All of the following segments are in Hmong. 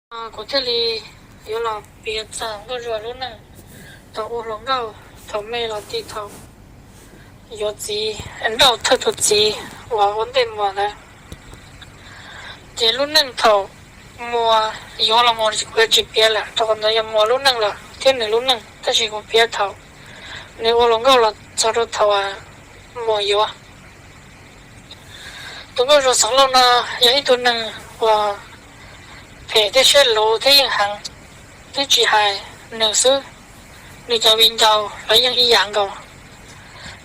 Kuv thiaj li yuav los piav txog Nkauj Zuag lub neej thaum ua hluas nkauj, thaum me los txog thaum yuav txiv, nrauj thawj tus txiv uas ua ntej mus ntawd. Ces lub neej thaum Muas yuav los mus kuv yuav tsis piav lawm, rau qhov ntawd yog Muas lub neej lawm thiab nws lub neej, tab sis kuv piav thaum nws ua hluas nkauj los txog rau thaum Muas yuav. Tus Nkauj Zuag Xeev Lauj no yog ib tug neeg uas phem thiab siab luv thiab yeej heev, twb tsis hais nws xwb, nws cov viv ncaus los yeej ib yam nkaus.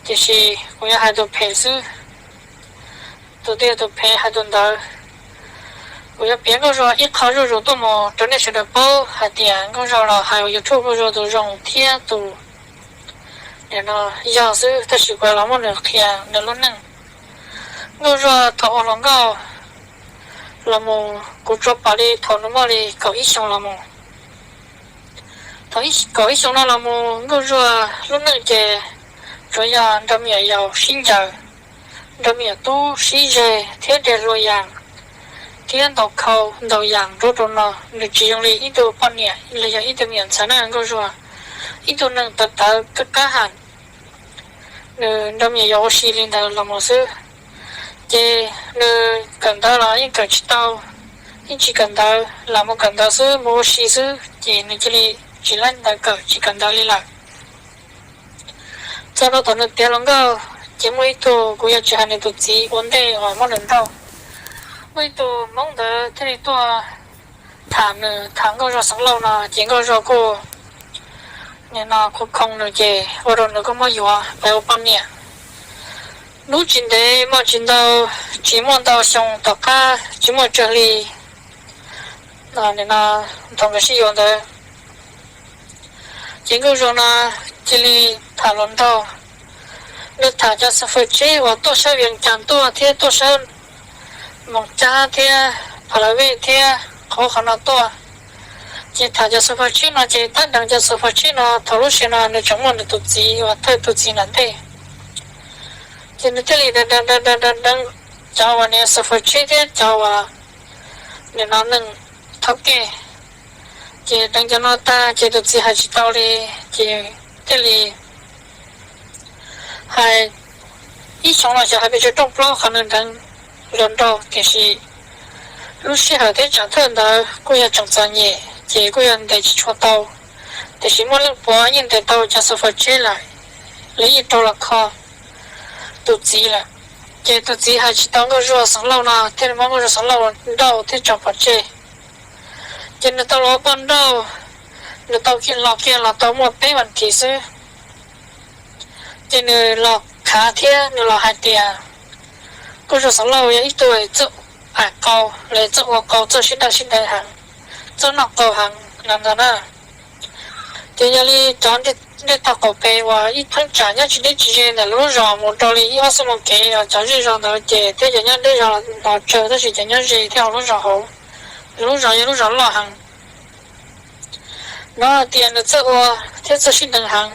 Tiam sis kuv yuav hais tus phem xwb, tus twg yog tus phem hais tus ntawd. Kuv yuav piav Nkauj Zuag ib qho zuj zus tuaj mus rau nej sawv daws paub hais tias Nkauj Zuag los hais ua YouTube Nkauj Zuag tus zoo thiab tus nim no yog xwb, tab sis kuv los muab nws qhia nws lub neej. Nkauj Zuag thaum ua hluas nkauj los mus, kuv tsuas pom li thaum nws muaj li kaum ib xyoo los mus. Thaum kaum ib xyoo no los mus Nkauj Zuag lub neej ces tsuas yog nrog me nyuam yaus sib ncaws, nrog me nyuam tub sib ze thiab de hlua yas thiab ntaus khau ntaus yas nruab rau no. Nws tsis zoo li ib tug poj niam los yog ib tug me nyuam ntxhais na Nkauj Zuag, ib tug neeg tawv tawv qab qab heev. Nws nrog me nyuam yaus ua si li ntawd los mus xwb. Ces nws kawm ntawv los yeej kawm tsis tau, yeej tsis kawm ntawv, lam mus kawm ntawv xwb, mus ua si xwb, ces nws cia li tsis laib ntawv kawm, tsis kawm ntawv li lawm. Txog rau thaum nws tiav hluas nkauj, ces muaj ib tug, kuv yuav tsis hais nws tus txiv ua ntej uas muab nws nrauj, muaj ib tug Hmoob ntawd thiaj li tuaj tham nws, tham Nkauj Zuag Xeev Lauj no, ces Nkauj Zuag kuj nim no khoo khoo nws ces ua rau nws kuj muab yuav pab ua poj niam. Hnub tsis ntev muaj tsis ntau, tsis muaj ntau xyoo tom qab, tsis muaj tsawg hli, nim no thaum nkawd sib yuav ntawd, ces Nkauj Zuag no cia li tham hluas nraug. Nws tham cov xab fawm tsib uas tuaj sab Vias Cas tuaj thiab tuaj sab Moos Cab thiab Pha La Vej thiab qhov qhov no tuaj. Ces tham cov xab fawm tsib no ces tab deev cov xab fawm tsib no thaum lub sij hawm no nws tseem muaj nws tus txiv uas thawj tus txiv nram ntej. Ces nws thiaj li deev deev deev deev cov uas nim xab fawm tsib thiab cov uas nim no neeg thov kev. Ces deev cov no tag ces tus txiv hais tsis tau li, ces thiaj li hais ib xyoos los xyov hais pes tsawg rooj plaub qhov nws deev hluas nraug, tiam sis lub sij hawm thiab tsam thawj ntawd kuj yog tseem txom nyem ces kuj yog ntes tsis tshua tau, tiam sis muaj leej puav yeej ntes tau cov xab fawm tsib lawm, lawv yeej rau los kho tus txiv lawm. Ces tus txiv hais tsis tau Nkauj Zuag Xeev Lauj no thiaj li muab Nkauj Zuag Xeev Lauj nrauj thiab tso pov tseg. Ces nws tau los ua poj nrauj, nws tau kiag los kiag los tau muaj peb vas thiv xwb. Ces nws los khav thiab nws los hais tias Nkauj Zuag Xeev Lauj yog ib tug txawj pam qau, los txawj ua qau, txawj sib daj sib deev heev, txawj noj qau heev no ntag na. Ces yog li cov ncej tog qaum pem uas ib thaj tsam nyob tsis deb tsis ze ntawm lub zos mus rau li ib ob xuab moos kev, cov zej zos ntawd ces thiab cov nyob deb zos hnov tsawg, tab sis cov nyob ze thiab hauv lub zos hauv, lub zos yog lub zos loj heev. Hnov hais tias nws txawj ua thiab txawj sib deev heev,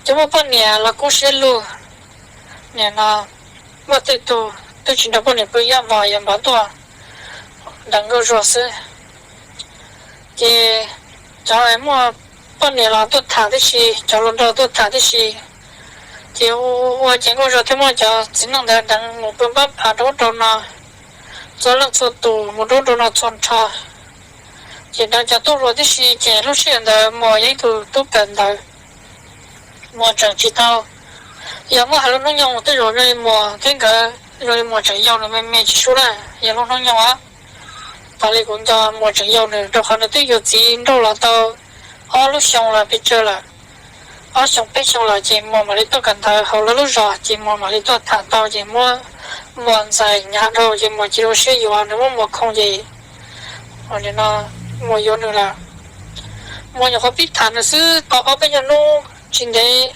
ces muaj poj niam los kub siab lug. Nim no muaj tej tug twb tsis nrog poj niam pw, yaj vos yawg npov tuaj deev Nkauj Zuag xwb. Ces cov muaj poj niam los tuaj tham tib si, cov hluas nraug tuaj tham tib si. Ces ua ces Nkauj Zuag thiaj muab cov txiv neej ntawd deev mus pw npab phav rau ub rau no, txhua leej txhua tus mus rau ub rau no txhua nrho. Ces deev cov tub hluas tib si, ces lub sij hawm ntawd Muas yog ib tug tub kawm ntawv, Muas tseem tsis tau, yog muab hais lub hnub nyoog tej zaum zoo li Muas thiab nkawd zoo li Muas tseem yau, nws me me tsis sub na, yog lub hnub nyoog os. Tas li kuv nco Muas tseem yau nws, rau qhov nws twb yuav txiv nrauj los tau ob lub xyoo los pes tsawg lawm, ob xyoo peb xyoo lawm, ces Muas mam li tuaj kawm ntawv hauv lawv lub zos, ces Muas mam li tuaj tham tau, ces muab Muas ntxais hnyav dhau, ces Muas cia li ua siab yuav, nws muab Muas khoo ces no Muas yuav nws lawm. Muas nyuam qhuav pib tham nws xwb tau ob peb nyuag hnub tsis ntev,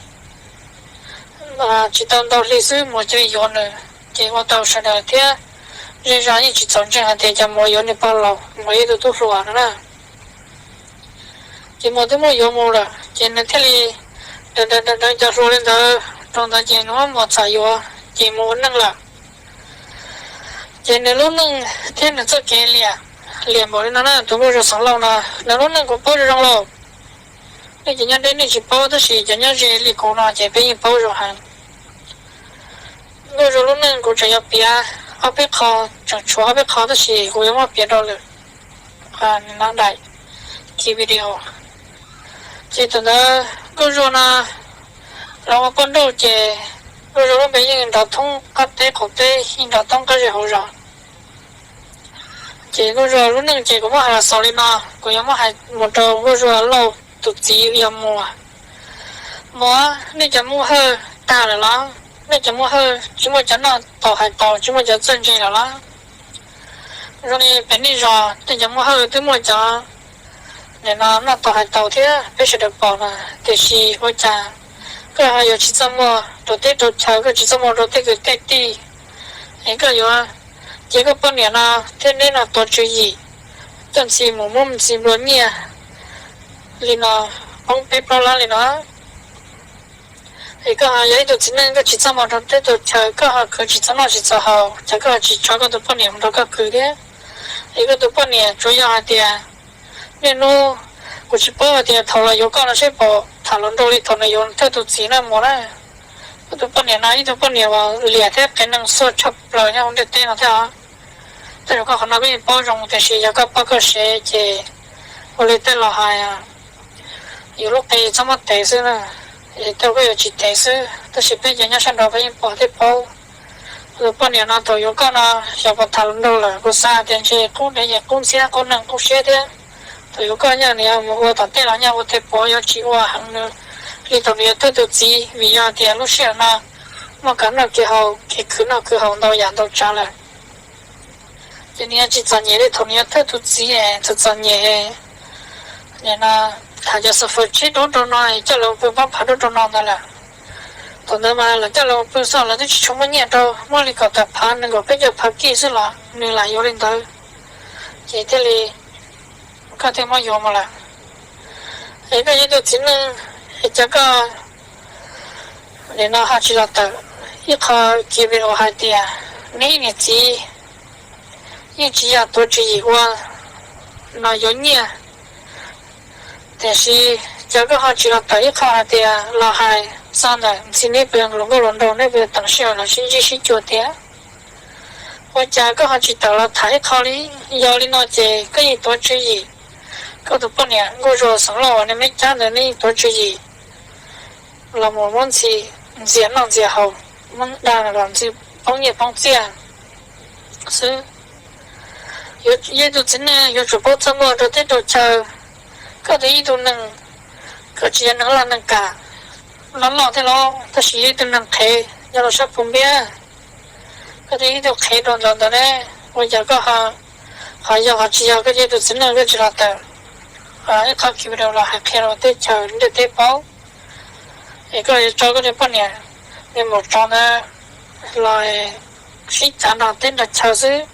tsis tau ntau hli xwb Muas cia li yuav nws, ces ua tau sawv daws thiab zej zos yeej tsis txaus ntseeg hais tias cas Muas yuav nws pog laus, Muas yog ib tug tub hluas no na. Ces Muas twb muab yuav mus lawm, ces nws thiaj li deev deev deev cov hluas li ntawd rau ntawd, ces nws muab Muas txam yuav, ces mus ua neej lawm. Ces nws lub neej thiab nws txoj kev liam Liam npaum li no na, tus Nkauj Zuag xeem Lauj no, nws lub neej kuv paub zoo zoo lauj. Nej cov nyob deb nej tsis paub, tab sis cov nyob ze li kuv no ces peb yeej paub zoo heev. Nkauj Zuag lub neej kuv tseem yuav piav ob peb qho, tseem tshuav ob peb qho tab sis kuv yuav muab piav rau lwm daim video. Ces thaum ntawd Nkauj Zuag no los ua poj nrauj ces Nkauj Zuag lub npe yeej nrov thoob qab teb qaum teb, yeej nrov thoob qab zej hauv zos. Ces Nkauj Zuag lub neej ces kuv muab hais los xaus li no, kuv yuav muab hais mus rau Nkauj Zuag Lauj tus txiv yog Muas. Muas, nej cov Muas Hawj tag lawm los? Nej cov Muas Hawj tsis muaj cov noj taus hais taus, tsis muaj cov txawj ntse lawm los? Zoo li pem nej zos tej cov Muas Hawj twb muaj cov nim no noj taus hais taus thiab peb sawv daws pom na, tiam sis ua cas koj ho yuav tsis txaj muag rau teb rau chaw, koj tsis txaj muag rau tej kwv tej tij, es koj yuav cia koj poj niam no thiab neb no tuav tswv yim, coj ntxhi mus muab ntxhi nplua nyiaj li no, poob peb plaub lab li no. Es koj ho yog ib tug txiv neej koj tsis txaj muag rau teb rau chaw, koj ho khwv tsis txaus noj tsis txaus haus, ces koj ho tsis tso koj tus poj niam mus nrog koj khwv thiab. Es koj tus poj niam tsuas yog hais tias niaj hnub, kuv tsis paub hais tias thaum los yuav koj no seb puas tham hluas nraug li thaum nws yuav thawj tus txiv na Muas na. Koj tus poj niam no ib tug poj niam uas liam thiab qias neeg xuaj tshaj plaws nyob hauv ntiaj teb no thiab os. Tej zaum koj qhov no koj yeej paub zoo tiam sis yog koj poj koj sev ces ua li tej laus hais, yus lub qe txhob muab tev xwb na, tej koj yuav tsis tev xwb, tab sis peb cov nyob sab nraud peb yeej pom thiab paub. Tus poj niam no thaum yuav koj no xyov puas tham hluas nraug lawm, kuv xav tias ntshe qub dev ces qub ntxhiab, qub neeg qub siab thiab. Thaum yuav koj nyaj nws mus ua tom tej los nyaj ua tej puav, yuav tsis ua heev li thaum nws yuav thawj tus txiv, vim yog tias lub sij hawm no muaj kev noj kev haus, kev khwv noj khwv haus ntau yam ntau tsav lawm. Ces nws yuav tsis txom nyem li thaum nws yuav thawj tus txiv, txom txom nyem. Nim no tham cov xov fawm tsheb duab rau no, coj los pw pab phav duab rau no ntawd lawm. Thaum ntawd mas lawv coj los pw xwb, lawv twb tsis tshua muaj nyiaj rau, muaj li kaum tawm phav nees nkaum peb caug phav kij xwb los nws lam yuav li ntawd. Ces thiaj li koj thiaj muab yuav mus lawm. Es koj yog ib tug txiv neej, es cas koj nim no ho tsis los tawm ib qho kev video hais tias neb niam txiv yeej tsis yog tuav tswv yim ua no yuav nyiaj, tiam sis cas koj ho tsis los tawm ib qho hais tias los hais txog ntawm ntxhi neb puas yuav hluas nkauj hluas nraug, neb puas yuav teem sij hawm los sib ntsib sib cuag tiag. Ua cas koj ho tsis tawm los tham ib qho li? Yog li no ces koj yeej tuav tswv yim, koj tus poj niam Nkauj Zuag xeem Lauj uas nws me cab ntawd nws yeej tuav tswv yim los mus muab ntxhi ntxias noj ntxias haus, muab dag los ntxhi poob nyiaj poob txiaj xwb. Yog ib tug txiv neej yuav tsum paub txaj muag rau teb rau chaw. Koj twb ib tug neeg, koj tsis yog neeg laj neeg kam loj loj thiab los, tab sis yog ib tug neeg qhev nyob rau sab Phum Npiab. Koj twb ib tug qhev rau ntawd ntawd ne, ua cas koj ho, qhov yog qhov tsis yog koj yog ib tug txiv neej koj tsis los tawm ib qho kev video los hais qhia rau teb chaws ntiaj teb paub. Es koj yuav tso koj tus poj niam, nws mus tso ntawd los sib cav nrog teb nrog chaw xwb.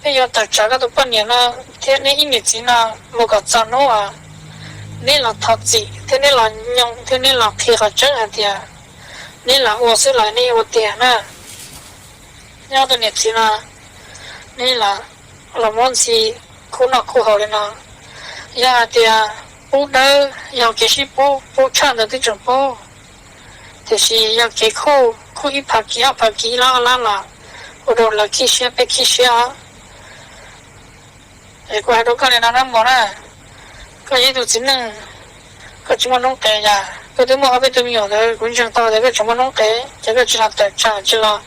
Peb yuav tawm tsam koj tus poj niam no thiab neb ib niam txiv no mus kom txog hnub uas neb los thov txim thiab neb los nyoo thiab neb los qhia qhov tseeb hais tias neb los ua xwb los neb ua tiag na. Neb ob tug niam txiv no neb los muab ntxhi khub noj khub haus li no, yog hais tias pub dawb yog kev sib pub, pub tshaj ntawd twb tseem pub, tiam sis yog kev khuj, khuj ib phav kiv ob phav kiv ib lab ob lab los ua rau lawv khib siab peb khib siab os. Es kuv hais rau koj li no na Muas na, koj yog ib tug txiv neej, koj tsis muaj noob qes yas, koj twb muaj ob peb tug me nyuam ntawd kuv ntseeg tau tias koj tseem muaj noob qes, ces koj tsis los tawm tsam tsis los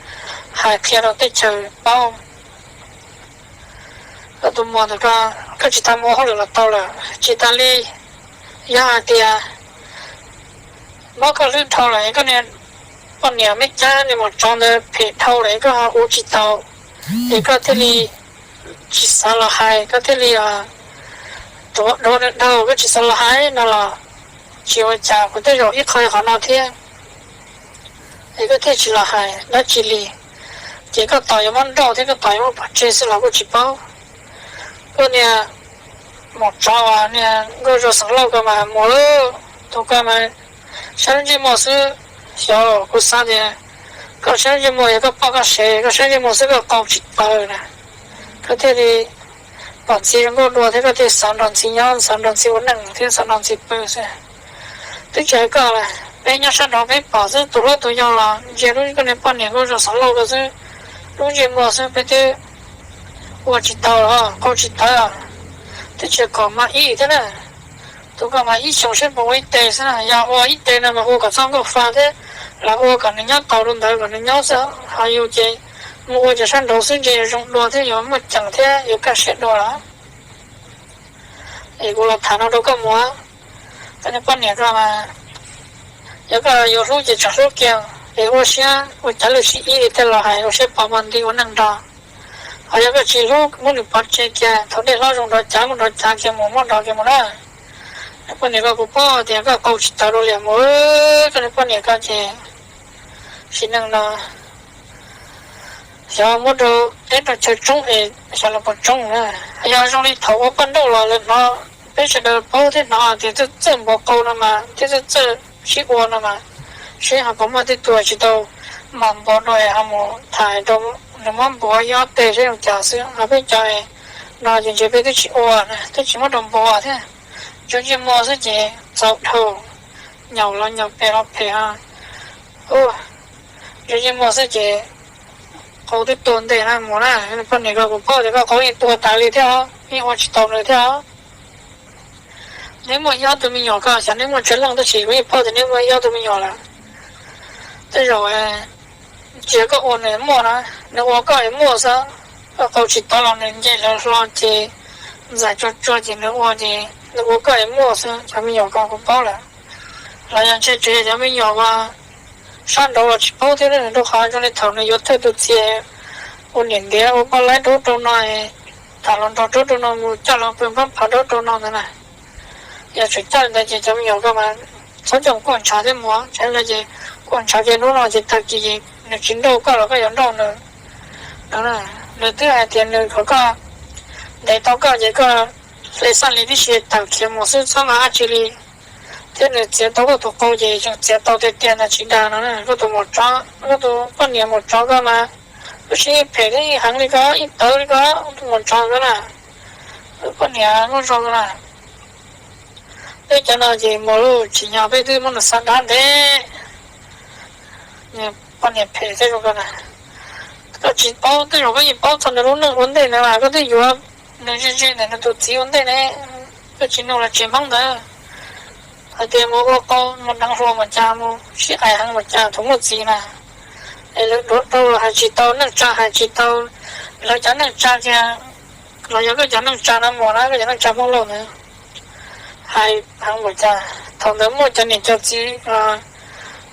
hais qhia rau teb chaws paub. Koj tus Muas ntawm ko, koj tsis tas mus ua hauj lwm los tau lawm, tsis tas li. Yog hais tias muab koj hlwb dhau lawm es koj niag poj niam me cab niag maum tsov ntawd phem dhau lawm es koj ho ua tsis tau, es koj thiaj li tsis xav los hais, koj thiaj li tuav dua dhau koj tsis xav los hais no los tsis ua cas, kuv tej zaum ib qho qhov no thiab es koj thiaj tsis los hais dab tsi li. Ces koj tos yuav muab nrauj thiab koj tos yuav muab pov tseg xwb los kuj tsis paub. Koj niag maum tsov uas niag Nkauj Zuag xeem Lauj ko mas Muas, tus ko mas saib ntsej muag xwb, xyov kuv xav tias koj saib ntsej muag, yog koj poj koj sev koj saib ntsej muag xwb koj qau tsis tawv na, koj thiaj li pom Ntxhi zoo nkauj dua thiab koj thiaj xav nrog Ntxhi nyob, xav nrog Ntxhi ua neej thiab xav nrog Ntxhi pw xwb. Twb tsis hais koj lawm, peb nyob sab nraud peb pom xwb, tus hlob tus yau los ntsia lub koj niag poj niam nkauj zoo xov lauj ko xwb, lub ntsej muag xwb peb twb ua tsis tau, qau tsis tawv, twb tsis kom mas ib thiab na. Tus koj mas ib xyoos seb puas ua ib teg xwb na, yog ua ib teg no mas ua kom txhob nkauj fa thiab, los ua kom nws nyob tau rau ntawd kom nws nyob xwb, ho yus ces mus ua cov sab nraud xwb ntshe yuav zoo dua thiab yuav muaj ceem thiab yuav kaj siab dua lawm. Es kuv los tham no rau koj mus, koj niag poj niam ko mas, yog koj yuav hlub ces tsam hlub kiag, es ua siab ua cav lwj sib ib li tej laus hais, ua siab pov mas nti ua neej nrog. Ho yog koj tsis hlub muab nws pov tseg kiag, thaum dej hlob zoo nrov cav muab nrov cav kiag mus, muab nrov kiag mus na. Niag poj niam ko, kuv paub tias koj qau tsis tawv rau liam mus, koj niag poj niam ko ces sim neej no xyov muab rau teb rau chaw tsoob es xyov los puas tsoob na. Yog zoo li thaum ua poj nrauj los lawv hnov, peb sawv daws paub thiab hnov tias txawj txawj npov qau no mas thiab txawj txawj sib ua no mas, seb ho puas muaj tej tus tsis tau mas npov rau ho mus tham rau nws muab npuav ib ob teg seb zoo cas xwb, ho peb cov no ces ntshe peb twb tsis ua, twb tsis muab rau npuav thiab. Ntsia ntsej muag xwb ces txaus dhau, nyaum los nyaum, phem los phem. Ntsia ntsej muag xwb ces qau twb tuag ntej na mus na. Poj niam ko, kuv paub tias koj qau yeej tuag tas li thiab os, yeej ua tsis tau nws thiab os. Neb muaj ib ob tug me nyuam ko, xyov neb muaj tsawg leej tab sis kuv yeej paub tias neb muaj ib ob tug me nyuam lawm. Tej zaum cia koj ua nws muaj na, nws ua koj es muaj xwb. Koj qau tsis tawv los nws nce lawv hlo ces ntxais tsuag tsuag ces nws ua ces nws ua koj es muaj xwb, cov me nyuam ko kuv paub lawm. Los yog ntshe tsuas yog cov me nyuam uas sab nraud los tsis paub thiab, rau qhov zoo li thaum nws yuav thawj tus txiv ua niam ntiav ua poj laib rau ub rau no, tham hluas nraug rau ub rau no, mus coj los pw npab phav rau ub rau no ntawd na. Yog tseem coj li ntawd ces cov me nyuam ko mas txhob coj kuaj ntshav thiab mus, tseem li ces kuaj ntshav kiag hnub no ces tag kis ces nws tsis nrauj koj los koj yuav nrauj nws. Nws twb hais tias nws kom koj ntes tau koj ces koj hle xaj li tib si tawm khiav mus xwb txhob nqa dab tsi li. Thiab nws txiav tau koj tus qau ces yeej txiav tau tiag tiag ntag tsis dag no. Koj tus maum tsov, koj tus poj niam maum tsov ko mas, koj siab phem thiab ib heev li ko, ib tawv li ko, tus maum tsov ko na, tus poj niam nkauj zoo ko na. Peb cov no ces mus lawm tsim nyog peb twb muab nws xa dab ntev. Poj niam phem thiab zoo ko na. Koj tsis paub, tej zaum koj yeej paub txog nws lub neej ua ntej na, koj twb yuav nws ze ze ntawm nws tus txiv ua ntej ne. Koj tsis nug los tsis Hmoob ntawd hais tias mus ua qau mus deev hluas mas cas mus sib aim heev mas cas thaum muaj txiv na. Es lawv duav rau hais tsis tau, neej tsa hais tsis tau, lawv cov neej tsa tiag los yog koj cov neej tsa no mus na, koj cov neej tsa Hmoob Lauj ntawd hais heev mas cas thaum ntawd muaj cov niam cov txiv,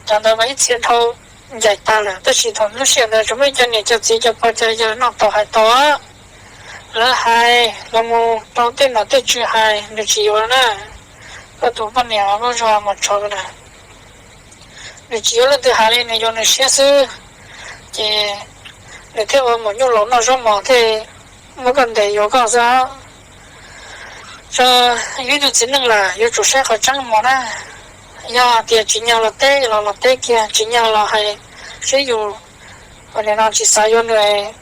cov ntawd mas ib txhia dhau ncaim tas lawm, tab sis thaum lub sij hawm ntawd tsuas muaj ib cov niam cov txiv cov pog cov yawg noj tau hais tau. Lawv hais los mus rau tej nom tej tswv hais nws tsis yuav na. Koj tus poj niam nkauj zoo mas tsov na, nws tsis yuav leej twg hais li, nws yuav nws siab xwb. Ces nws thiaj ua maum nyuj laus noj zaub mos thiaj muab koj ntes yuav koj xwb. Tso, yus ib tug txiv neej lawm yuav tsum saib qhov tseeb mus na. Yog tias tsim nyog los teb los los teb kiag, tsim nyog los hais seb yus ua li no tsis xav yuav nws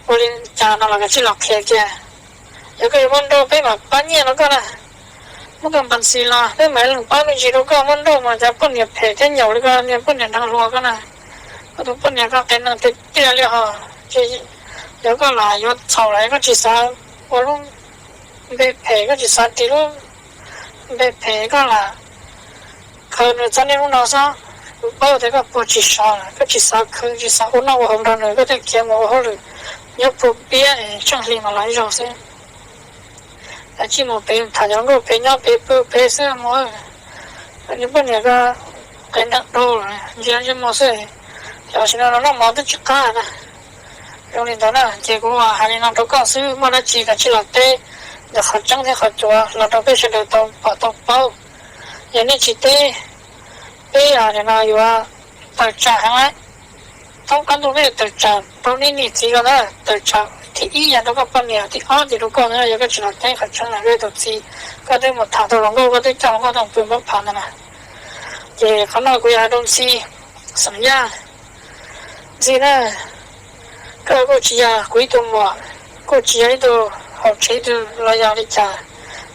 ua li cas no los kav tsij los qhia kiag. Yog koj yuav muab nrauj peb mam pab nyiaj rau koj na. Muab koj npas ntxis los peb mam lees pab me ntsis rau koj, muab nrauj mas cov poj niam phem thiab nyaum li koj niag poj niam deev hluas ko na. Koj tus poj niam ko qias neeg tiag tiag li hos. Yog koj lam yuav txhaum lawm koj tsis xav ua lub npe phem, koj tsis xav ris lub npe phem, koj lam khaws nws txog niaj hnub no xwb. Kuv paub tias koj puag tsis sov, koj tsis xav khwv tsis xav ua noj ua haus nrog nws, koj thiaj khiav mus ua hauj lwm nyob puag pem es tsheej hli mas los ib zaug xwb. Kav tsij mus pem tham cov nkauj pem nyob pem pw pem xwb mus. Niag poj niam ko qias neeg dhau lawm, ntsia ntsia mus xwb, tam sim no noj mov twb tsis qab na. Zoo li ntawd na ces kuv hais li no rau koj xwb, muaj dab tsi kav tsij los teb ntawm qhov tseeb thiab qhov cuav los rau peb sawv daws tau pom tau paub. Yog nej tsis teb, peb nim no yuav tawm tsam heev lawm. Thoob qab ntuj peb yuav tawm tsam rau nej niam txiv ko ntag, tawm tsam thib ib yog rau koj poj niam, thib ob ces rau koj ntag. Yog koj tsis los teb qhov tseeb na, koj tus txiv, koj twb mus tham tau hluas nkauj, koj twb coj hluas nkauj tuaj pw npab phav ntag na. Ces qhov no kuv yog hais rau Ntxhi xeem Yaj. Ntxhi na, koj kuj tsis yog kuv ib tug muam, kuj tsis yog ib tug haum tsev twg los yog li cas,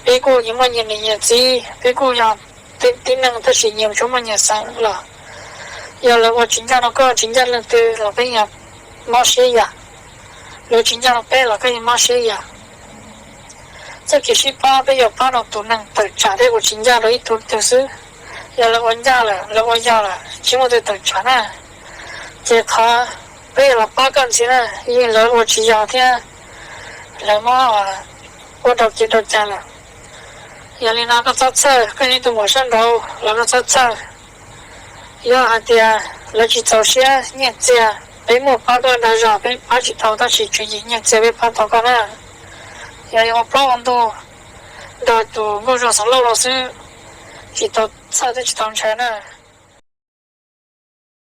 peb kuj nyias muaj nyias niam nyias txiv, peb kuj yog tib neeg tab sis nyias tsuas muaj nyias xeem los yog lawv ua tsis ncaj rau koj tsis ncaj leej twg los peb yeej mob siab yam, lawv tsis ncaj rau peb los koj yeej mob siab yam. Txoj kev sib pab peb yuav pab rau tus neeg tawm tsam thiab ua tsis ncaj rau ib tug twg xwb. Yog lawv ua ncaj lawm lawv ua yog lawm tsis muaj tus tawm tsam na, ces qhov peb yuav los pab koj ntxiv na, yeej lawv ua tsis yog thiab lawv muab ua rau kev rau cai lawm. Yog li no koj txhob txhawj, koj yog ib tug muam sab nraud los koj txhob txhawj. Yog hais tias lawv tsis txaus siab nyiaj txiag, peb muaj pab koj dag zog peb pab tsis tau tab sis tswv yim nyiaj txiag peb pab tau koj na. Yog yuav ua plaub ua ntug nrog tus nkauj Zuag Xeev Lauj los xwb, tsis tau txhawj thiab tsis tau ntshai na.